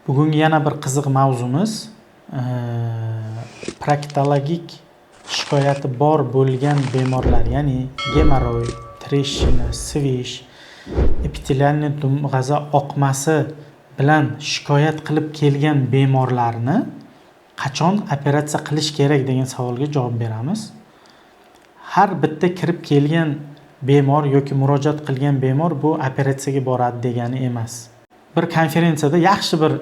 Bugungi yana bir qiziq mavzumiz proktologik shikoyati bor bo'lgan bemorlar, ya'ni gemoroy, трещина, свищ, эпителиальный dumg'aza oqmasi bilan shikoyat qilib kelgan bemorlarni qachon operatsiya qilish kerak degan savolga javob beramiz. Har bitta kirib kelgan bemor yoki murojaat qilgan bemor bu operatsiyaga boradi degani emas. Bir konferensiyada yaxshi bir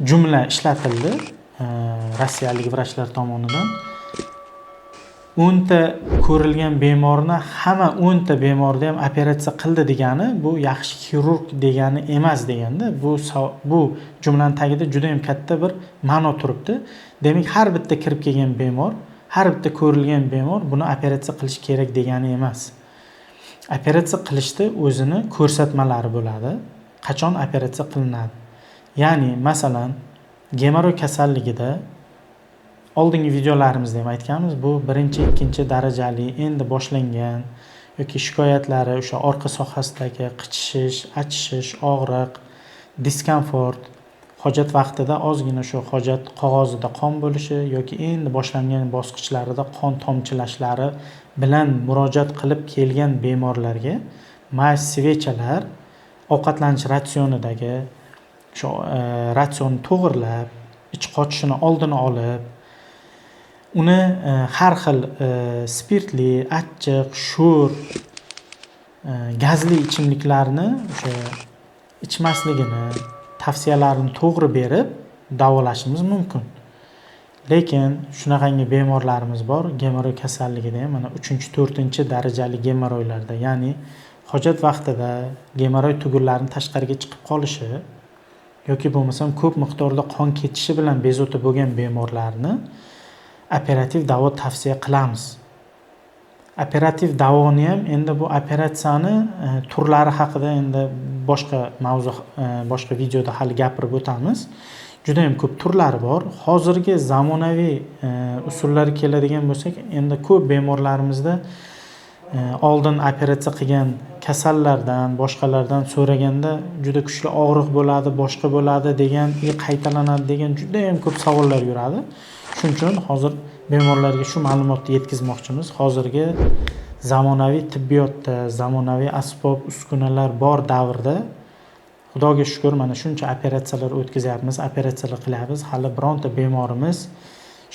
jumla ishlatildi rossiyalik vrachlar tomonidan. 10 ta ko'rilgan bemorni hamma 10 ta bemorni ham operatsiya qildi degani bu yaxshi xirurg degani emas deganda, bu jumlani tagida juda yam katta bir ma'no turibdi. Demak, har bitta kirib kelgan bemor, har bitta ko'rilgan bemor buni operatsiya qilish kerak degani emas. Operatsiya qilishda o'zini ko'rsatmalari bo'ladi, qachon operatsiya qilinadi. Ya'ni, masalan, gemoroy kasalligida oldingi videolarimizda ham aytganmiz, bu birinchi, ikkinchi darajali endi boshlangan yoki shikoyatlari o'sha orqa sohasidagi qichishish, achishish, og'riq, diskomfort, hojat vaqtida ozgina shu hojat qog'ozida qon bo'lishi yoki endi boshlangan bosqichlarida qon tomchilashlari bilan murojaat qilib kelgan bemorlarga мазь, свеча lar, ovqatlanish ratsionidagi o'sha ratsionni to'g'irlab, ich qotishini oldini olib, uni har xil spirtli, achchiq, sho'r, gazli ichimliklarni o'sha ichmasligini tavsiyalarini to'g'ri berib davolashimiz mumkin. Lekin shunaqangi bemorlarimiz bor, gemoroy kasalligida ham mana uchinchi, to'rtinchi darajali gemoroylarda, ya'ni hojat vaqtida gemoroy tugunlarini tashqariga chiqib qolishi yoki bo'lmasam ko'p miqdorda qon ketishi bilan bezovta bo'lgan bemorlarni operativ davo tavsiya qilamiz. Operativ davoni ham endi bu operatsiyani turlari haqida endi boshqa mavzu, boshqa videoda hali gapirib o'tamiz. Juda yam ko'p turlari bor. Hozirgi zamonaviy usullarga keladigan bo'lsak, endi ko'p bemorlarimizda oldin operatsiya qilgan kasallardan, boshqalardan so'raganda juda kuchli og'riq bo'ladi, boshqa bo'ladi degan, qaytalanadi degan judayam ko'p savollar yuradi. Shuning uchun hozir bemorlarga shu ma'lumotni yetkazmoqchimiz. Hozirgi zamonaviy tibbiyotda, zamonaviy asbob uskunalar bor davrda, Xudoga shukur, mana shuncha operatsiyalar o'tkazyapmiz, operatsiyalar qilyapmiz, hali bironta bemorimiz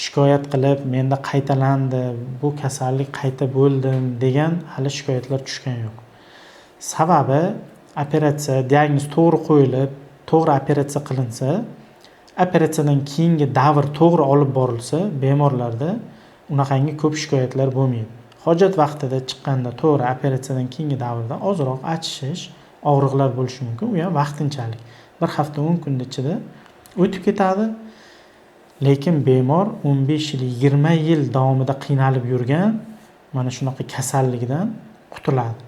shikoyat qilib, menda qaytalandi bu kasallik, qayta bo'ldim degan hali shikoyatlar tushgani yo'q. Sababi, operatsiya diagnoz to'g'ri qo'yilib, to'g'ri operatsiya qilinsa, operatsiyadan keyingi davr to'g'ri olib borilsa, bemorlarda unaqangi ko'p shikoyatlar bo'lmaydi. Hojat vaqtida chiqqanda, to'g'ri, operatsiyadan keyingi davrda ozroq achishish, og'riqlar bo'lishi mumkin, u ham vaqtinchalik, bir hafta, 10 kunni ichida o'tib ketadi. Lekin bemor 15 yil, 20 yil davomida qiynalib yurgan mana shunaqa kasallikdan qutuladi.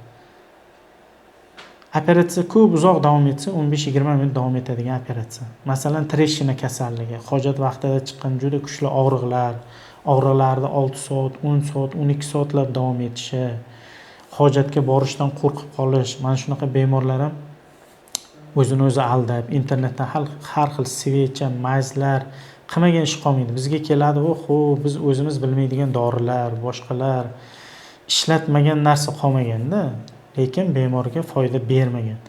Operatsiya ko'p uzoq davom etsa, 15-20 minut davom etadigan operatsiya. Masalan, трещина kasalligi, hojat vaqtida chiqqan juda kuchli og'riqlar, og'riqlarni 6 soat, 10 soat, 12 soatlab davom etishi, hojatga borishdan qo'rqib qolish, mana shunaqa bemorlar ham o'zini o'zi aldab, internetdan har xil свеча, мазь lar, qilmagan ish qolmaydi. Bizga keladi, oho, biz o'zimiz bilmaydigan dorilar, boshqalar, ishlatmagan narsa qolmaganda, lekin bemorga foyda bermagan.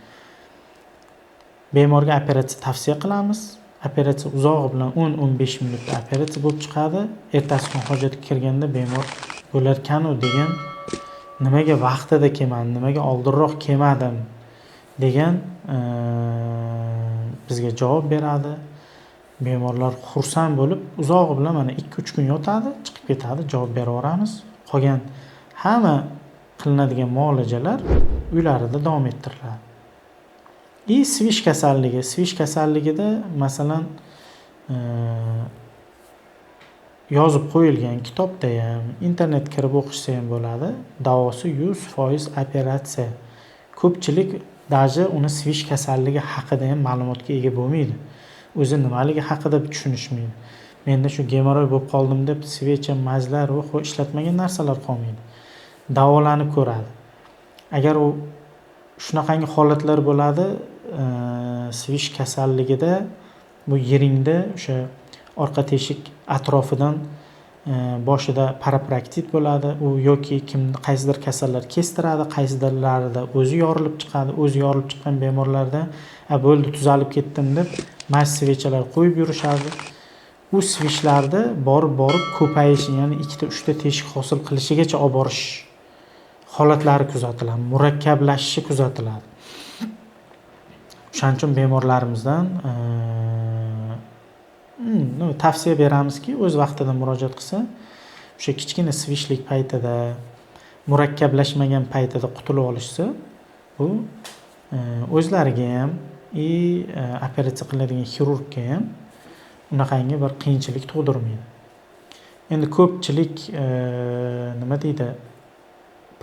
Bemorga operatsiya tavsiya qilamiz. Operatsiya uzog'i bilan 10-15 minutda operatsiya bo'lib chiqadi. Ertasi kun hojatga kirganda bemor bo'larkanu degan, nimaga vaqtida kelmadim, nimaga oldinroq kelmadim degan bizga javob beradi. Bemorlar xursand bo'lib, uzog'i bilan mana 2-3 kun yotadi, chiqib ketadi, javob beraveramiz. Qolgan hamma qilinadigan muolajalar uylarida davom ettiriladi. И свищ kasalligi. Свищ kasalligida, masalan, yozib qo'yilgan kitobda ham, internetga kirib o'qishsa ham bo'ladi, davosi 100% operatsiya. Ko'pchilik даже uni свищ kasalligi haqida ham ma'lumotga ega bo'lmaydi, o'zi nimaligi haqida tushunishmaydi. Menda shu gemoroy bo'lib qoldim deb свеча, мазь lar, ishlatmagan narsalar qolmaydi. Davolanib ko'radi. Agar u Shunaqangi holatlar bo'ladi, свищ kasalligida bu yiringda o'sha orqa teshik atrofidan boshida paraproktit bo'ladi u yoki kim qaysidir kasallar kestiradi, qaysidirlarida o'zi yorilib chiqadi. O'zi yorilib chiqqan bemorlarda "A, bo'ldi, tuzalib ketdim" deb мазь, свеча lar qo'yib yurishadi. U свищ larni borib borib ko'payishi, ya'ni ikkita, uchta teshik hosil qilishigacha olib borish holatlari kuzatiladi, murakkablashishi kuzatiladi. O'shaning uchun bemorlarimizdan tavsiya beramizki, o'z vaqtida murojaat qilsa, o'sha kichkina свищ lik paytida, murakkablashmagan paytida qutulib olishsa, bu o'zlariga ham и operatsiya qiladigan xirurgga ham unaqangi bir qiyinchilik tug'dirmaydi. Endi ko'pchilik nima deydi,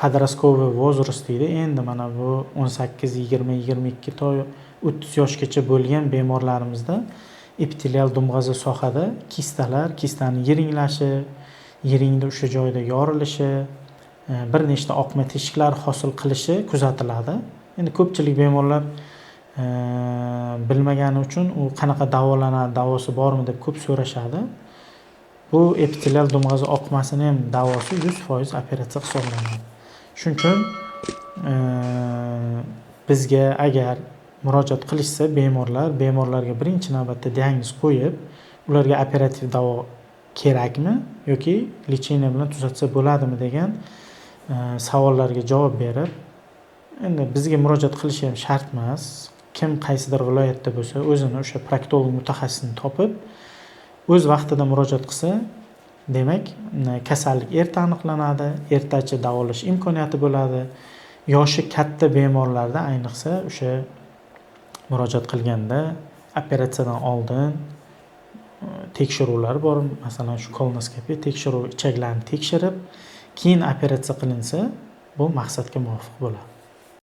подростковый возраст deydi. Endi mana bu 18, 20, 22 to 30 yoshgacha bo'lgan bemorlarimizda epitelial dumg'aza sohada kistalar, kistani yiringlashi, yiringni o'sha joyda yorilishi, bir nechta oqma teshiklar hosil qilishi kuzatiladi. Endi ko'pchilik bemorlar bilmagani uchun u qanaqa davolanadi, davosi bormi deb ko'p so'rashadi. Bu epitelial dumg'aza oqmasini ham davosi 100% operatsiya hisoblanadi. Shuning uchun bizga agar murojaat qilishsa bemorlar, bemorlarga birinchi navbatda diagnoz qo'yib, ularga operativ davo kerakmi yoki лечение bilan tuzatsa bo'ladimi degan savollarga javob berib, endi bizga murojaat qilishi ham shart emas. Kim qaysidir viloyatda bo'lsa, o'zini o'sha proktolog mutaxassisini topib, o'z vaqtida murojaat qilsa, demak, kasallik erta aniqlanadi, ertachi davolash imkoniyati bo'ladi. Yoshi katta bemorlarda ayniqsa o'sha murojaat qilganda operatsiyadan oldin tekshiruvlar bor, masalan, shu kolonoskopiya tekshiruvi, ichaklarni tekshirib, keyin operatsiya qilinsa, bu maqsadga muvofiq bo'ladi.